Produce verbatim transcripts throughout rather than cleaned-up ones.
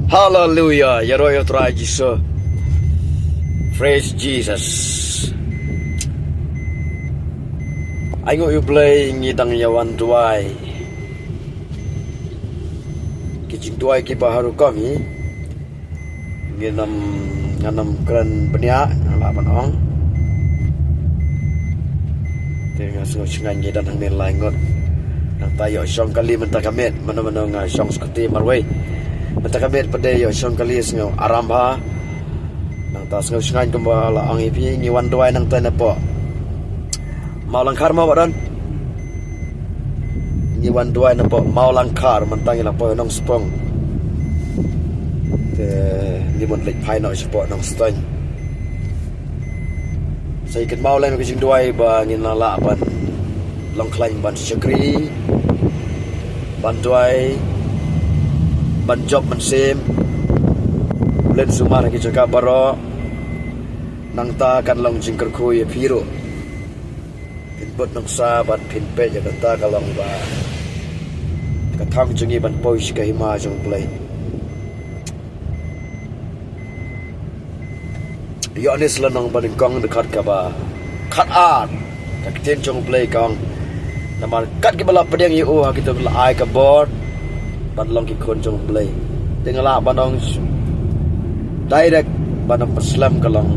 Haleluya, ïaroh ïa u Trai Jisu. Praise Jesus. Ai nguh ïa u Blei, ngi dang ïa wan duwai. Ki jingduwai kiba harum kong hi. Ngi nam, ngan nam kren bniah, nga lah ban ong. Te nga sngew shngaiñ ngi don hangne lai ngut. Nangta ïoh shong kali mynta ka miet, mano mano nga shong skuti marwei. Mynta ka miet pat de ïoh shong kali sngew aram bha. Nangta sngew shngaiñ kumba la ong ïa phi ngi wan duwai nangta napoh Mawlangkhar ma wadan. Ngi wan duwai napoh Mawlangkhar, mynta ngi la poi Nongspung. Te ngi mut leit phai noh shapoh Nongstoiñ. Sa ïa kynmaw lem ka jingduwai ba ngin lah ban long khlaiñ ban shakri, ban duwai, ban jop mynsiem. Blei sumar ha ki jaka baroh. Nangta kan long jingkyrkhu ïa phi ruh. Phin bud nuksa bad phin peit ïa kata ka long ba ka thong jong ngi ban poi sha ka hima jong u Blei. Ïoannis lynnong banyngkong dkhot kaba khatar. Ka ktien jong u Blei ka ong, namar kat kiba la pdiang ïa u ha kito ki la ai ka bor ban long ki khun jong u Blei. Te nga lah ban ong direct ban ong paslem ka long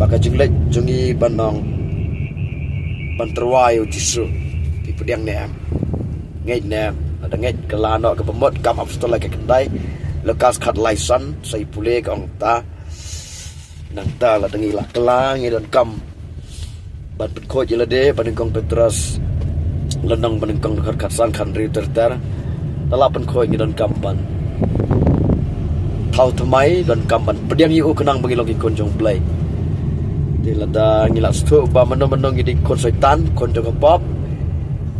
ba ka jingleit jong ngi ban ong ban tyrwa ïa u Jisu. Phi pdiang ne em? Ngeit ne em? Lada ngeit, kylla noh kaba mut Kam Apostol lai ka khyndai, Lukas khatlai san, sa ïa pule ka ong ta. Nangta lada ngi la kylla ngi donkam ban pynkhuid ïa lade, banyngkong Petros lynnong banyngkong dkhot khatsan, khathynriew ter ter. Lada la pynkhuid ngi donkam ban thaw thymmai, donkam ban pdiang ïa u khnang ba ngi long ki khun jong u Blei. Te lada ngi la sngewthuh ba mano mano ngi dei khun Soitan, khun jong ka pop,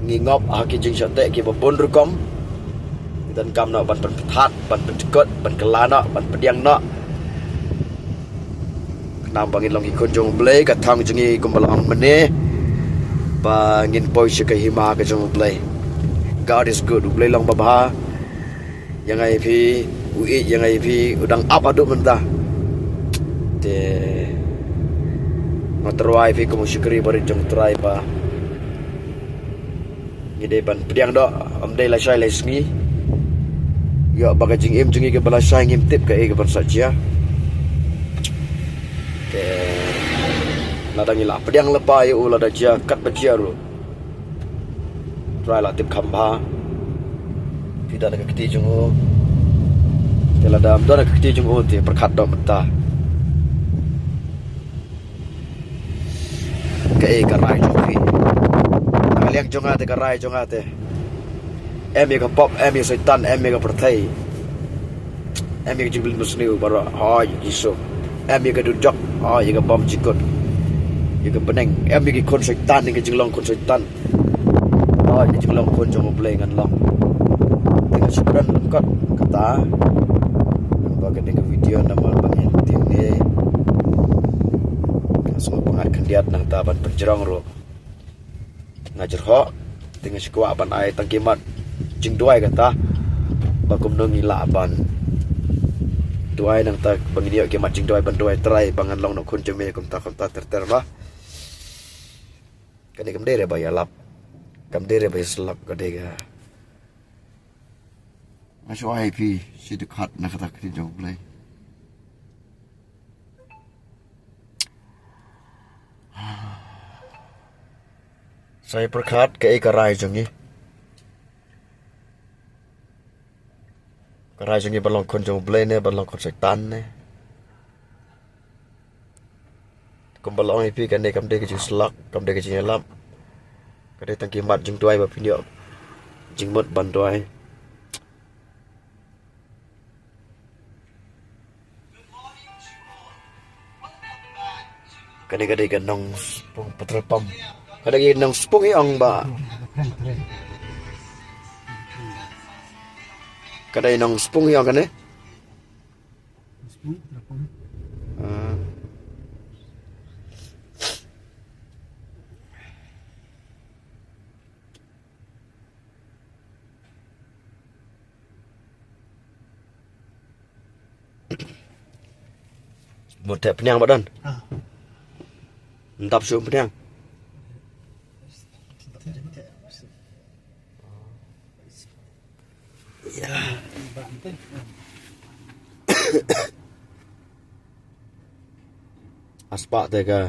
ngi ngop ha ki jingshah teh kiba bun rukom. Ngi donkam noh ban pynpynthat, ban pynjukut, ban kylla noh, ban pdiang noh. Khnang ba ngin long ki khun jong u Blei, ka thong jong ngi kumba la ong mynne ba ngin poi sha ka hima ka jong u Blei. God is good, u Blei long babha. Ïa nga ïa phi, u ïeit ïa nga ïa phi u dang ap haduh mynta. Te nga tyrwa ïa phi kum u shakri barit jong u Trai ba ngi dei ban pdiang doh, ym dei lashai lai sngi. Ïoh ba ka jingim jong ngi kaba lashai ngim tip kaei kaban sa jia. Te lada ngi la pdiang lypa ïa u, lada jia katba jia ruh, Trai la tip kham bha. Phi don ka kti jong u. Te lada ym don ka kti jong u te pyrkhat doh mynta. Kaei ka rai jong phi? Ka liang jong nga te, ka rai jong nga te, em ïa ka pop, em ïa Soitan, em ïa ka pyrthei, em ïa ka jingpyllait mynsngi baroh, hooid ïa ka Jisu. Em ïa ka dujok, hooid ïa ka bym jingkut, ïa ka bneng. Em ïa ki khun Soitan, ïa ka jinglong khun Soitan. Hooid, ka jinglong khun jong u Blei ngan long. Te nga shu kren lyngkot kata. Namar ba kane ka video namar ba ngin tieng ne. Nga sngewbha ban khyndiat nangta ban pynjrong ruh. Nga jyrhoh. Te nga shu kwah ban ai tang ki mat jingduwai kata. Ba kumno ngi lah ban duwai nangta ba ngin ïoh ki mat jingduwai ban duwai Trai ba ngan long noh khun jong me kumta kumta ter ter ba. Kane kam dei re ba ïalap. Kam dei re ba ïasyllok, ka dei ka. Nga shu ai phi shi dkhot na kata ka ktien jong u Blei. Sa ïa pyrkhat kaei ka rai jong ngi. Ka rai jong ngi ban long khun jong u Blei ne ban long khun Soitan ne. Kumba la ong ïa phi, kane kam dei ka jingsyllok, kam dei ka jingïalap. Ka dei tang ki mat jingduwai ba phin ïoh jingmut ban duwai. Kane ka dei ka Nongspung petrol pump. Ka dei ka Nongspung ïa ong ba. Ka dei Nongspung ïa ong kane. Ah. Mut te pniang ba don. Ntap shu pniang. Aspa te ka.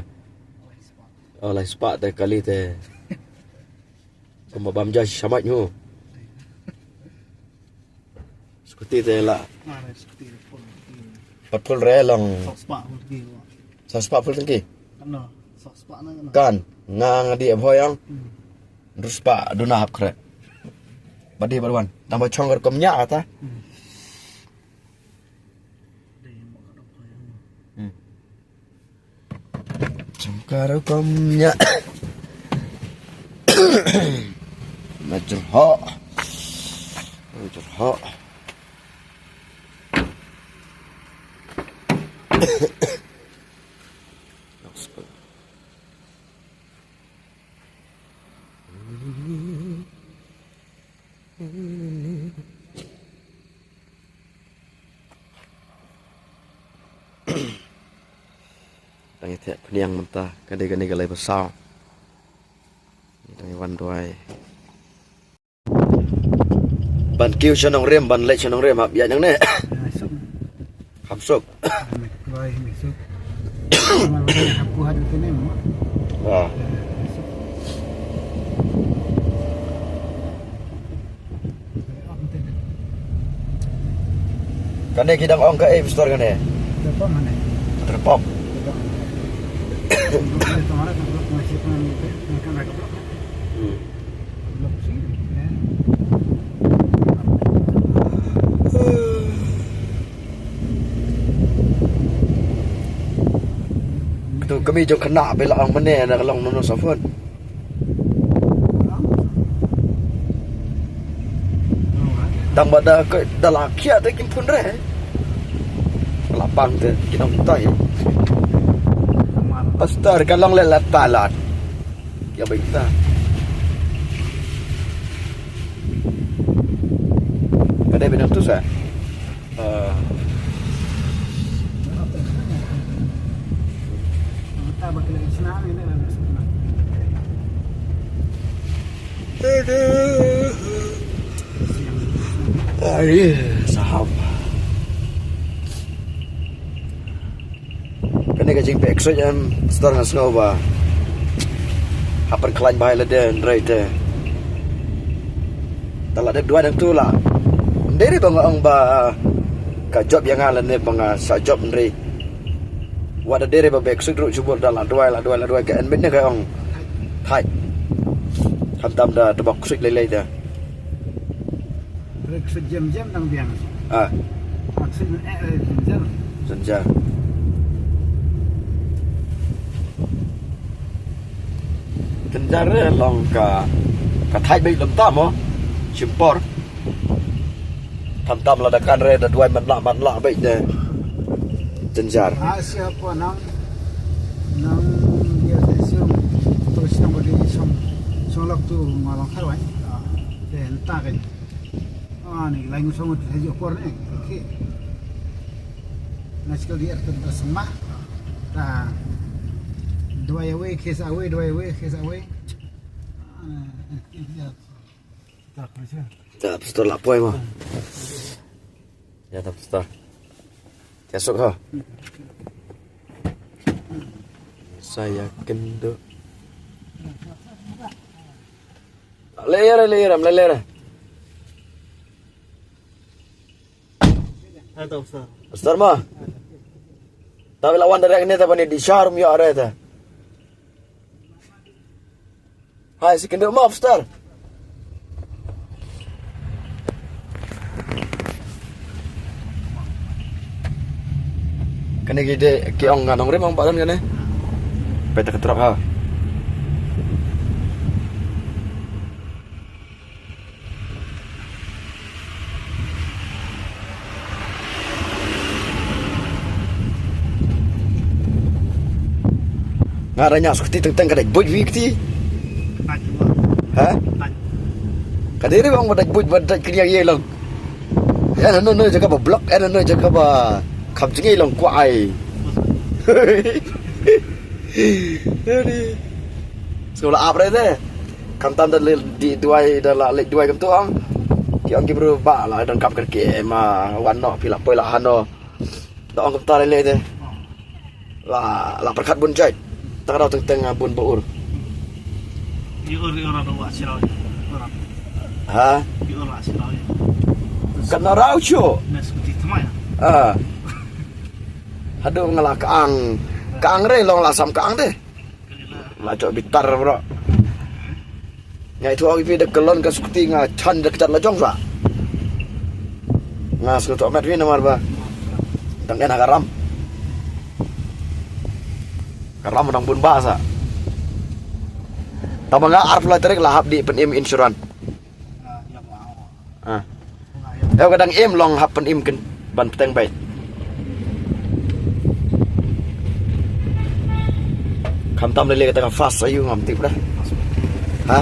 Oh, lai spa te kali te. Kumba bam ja shamat nyu. Skuti te la. Pat pul re long. Sospa pul tengki. Kan nga nga di abhoyang. Ruspa duna hap kre. Badi barwan. Tamba chong ker kom nya ata. Chungkar kom nya. Majur ho. Majur ho. Dang ïa theh pniang mynta, ka dei kane ka lai ba saw. Dang ïa wan duwai. Ban kiew sha nongrim, ban leit sha nongrim, hap ïaid nangne. Kham suk. Ah. Kane ki dang ong kaei, Mister, kane? Petrol pump. Hmm. Katu kami jong khynnah ba la ong mynne na ka long nono sa phone. Tang ba da ka da la khia te kim phone re. La pang te ki nong tai. Pastor ka long le la ta la. Ïa bai ta. Ka dei ba nang tu sa. Ah. Ai, sahab. Kane ka jingpeh ksuid em, Pastor, nga sngew ba hap ban khlaiñ bha ïa lade hynrei te. Te la dep duwai nangtu la. Ym dei re ba nga ong ba ka jop ïa nga lane ba nga sa jop hynrei. Wat da dei re ba beh ksuid ruh jubor da la duwai, la duwai, la duwai ka en beit ne ka ong. Thait. Khamtam da tebok ksuid lei lei da. Re ksuid jem jem dang biang. Ah. Ksuid eh, eh, jem jem. Jem jem. Jynjar re long ka, ka thait beit lem tam mo. Shim por. Tam tam lada kan re da duwai man la man la beit de. Jynjar. Ah, sia po nang, nang dia de siung. To siang bodi song, song lok tu ma long kharwai. Ah, de entah kan. Ah, ni lai ngu song tu haji por ni. Okay. Na sikal di er tu da sema. Ta duwai away, case away, duwai away, case away. Ah, eh, eh, eh. Ta, Pastor la poi mo. Ïa ta, Pastor. Ïa suk ha. Sa ïa kynduh. Leh ïa, leh ïa, leh ïa. Pastor mo. Tabi la wan direct ne ta bani di sharum ïa are ta. Hai, si kynduh mo, Pastor. Kane ki dei ki ong nga nongrim ong ba don kane. Peit ka trok ha. Nga da ñiah skuti teng teng ka dei buit wi kti. Ha? Ka dei ri bang ba dei buit ba dei kri ye long. Ena no no jaka ba block, ena no jaka ba Kham jngi long kwai. Sngewbha la ap re te. Khamtam da le di duwai da la leit duwai kumto ong. Ki ong ki bru ba la don kap kyrkieh ma wan noh phi la poi la hano. Da ong kumta le le te. La la pyrkhat bun jait. Tang daw teng teng bun ba ur. Ïa ur ïa ur ado wa siraw ïa. Ur. Ha? Ïa ur wa siraw ïa. Kan na raw chu. Nes kuti tmai. Ah. Haduh nga la kaang. Kaang re long la sam kaang de. La chok bitar bro. Nga itu agi pi de kelon ka skuti nga chan de kechat la jong sa. Nga sku tok met wi namar ba. Dang kena karam. Karam dang bun ba sa. Tama nga arphew lai tarik la hap di pynim insurance. Ah. Ïa ka dang im long hap pynim ken ban pteng bai. Khamtam lele kata ka fast ayu ngam tip dah. Ha?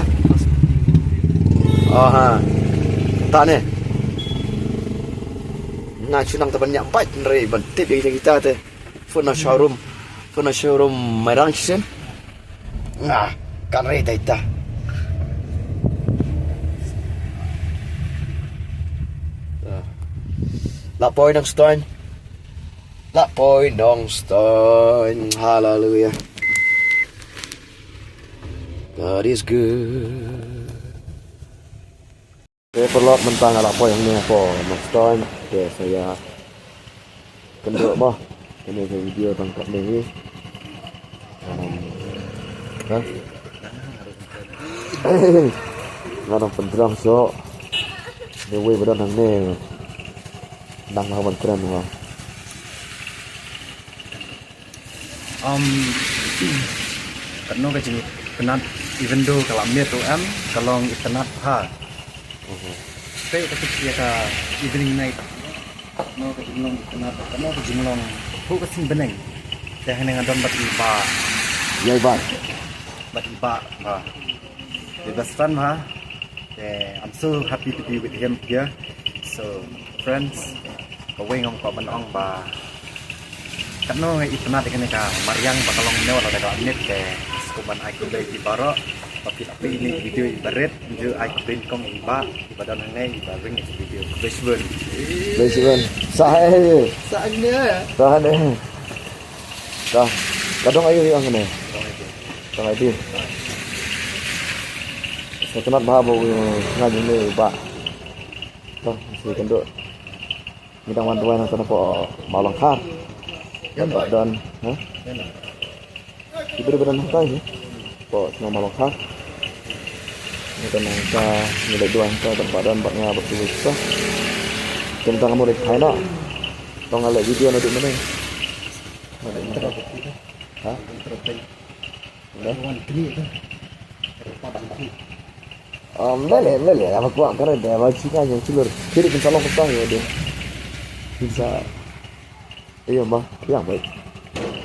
Oh ha. Ta ne. Nga chunang ta ban nyak bai nre ban tip ïa kita te. Phone na showroom. Phone na showroom Mairang shisien. Nga kan re dai ta. La poi Nongstoiñ. La poi Nongstoiñ. Hallelujah. God is good. Te paralok mynta nga la poi hangne hapoh Nongstoiñ. Te sa ïa kynduh mo. Kane ka video tang katne hi. Um, ha? Nga dang pyntrang shuh. Te wei ba don hangne. Nang ha ban kren mo. Um, katno ka jingitynnad, even though ka la miet ruh em, ka long itynnad bha. Te ka tip ïa ka evening night. Katno ka jinglong itynnad, katno ka jinglong. Hu ka sing bneng. Te hangne nga don bad i Bah. Ïa i Bah. Bad i Bah, ha. The best friend, ha. Te, I'm so happy to be with him here. So, friends, kawei ngam kwah ban ong ba katno nga itynnad ïa kane ka mariang ba ka long ne wala da ka miet te. Sngewbha ban ai khublei ïa phi baroh ba phi la peit ïa ine i video iba rit, nju ai khublei nyngkong ïa i Bah iba don hangne iba ring ïa ka video. Khublei shibun. Khublei shibun. Sa hai. Sa ne. Sa ne. Ka, ka dong aïu ïa kane? Dong aïu? Sa tynat bha ba u nga jong ne ba. Ka, sa kynduh. Ngi dang wan duwai nangta napoh Mawlangkhar. Ba don, ha? Ki briew ba don hangtai hi. Poh shnong Mawlangkhar. Ngi don nangta ngi leit duwai hangta ba don bad nga bad ki briew. Kim tang mo leit phai noh. Tang nga leit video naduh mynne. Ha? Wan kri tu. Wan kri. Am, lele, lele, ama kuat kare de, ba chika yang chulur. Kiri kin salong kutang ya de. Bisa. Iya, ma, yang baik.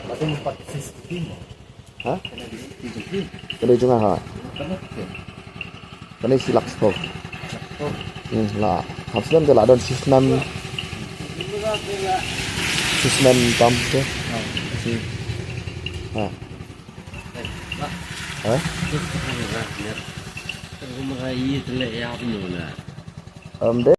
Batin empat sis tim. Ha? Kena di, di, di. Kena jong ha. Kena di. Kane shi lak siphew. Hmm, la. Hap snem te la don shi snem. Shi snem tam te. Shi. Ha. Ha? Em, de.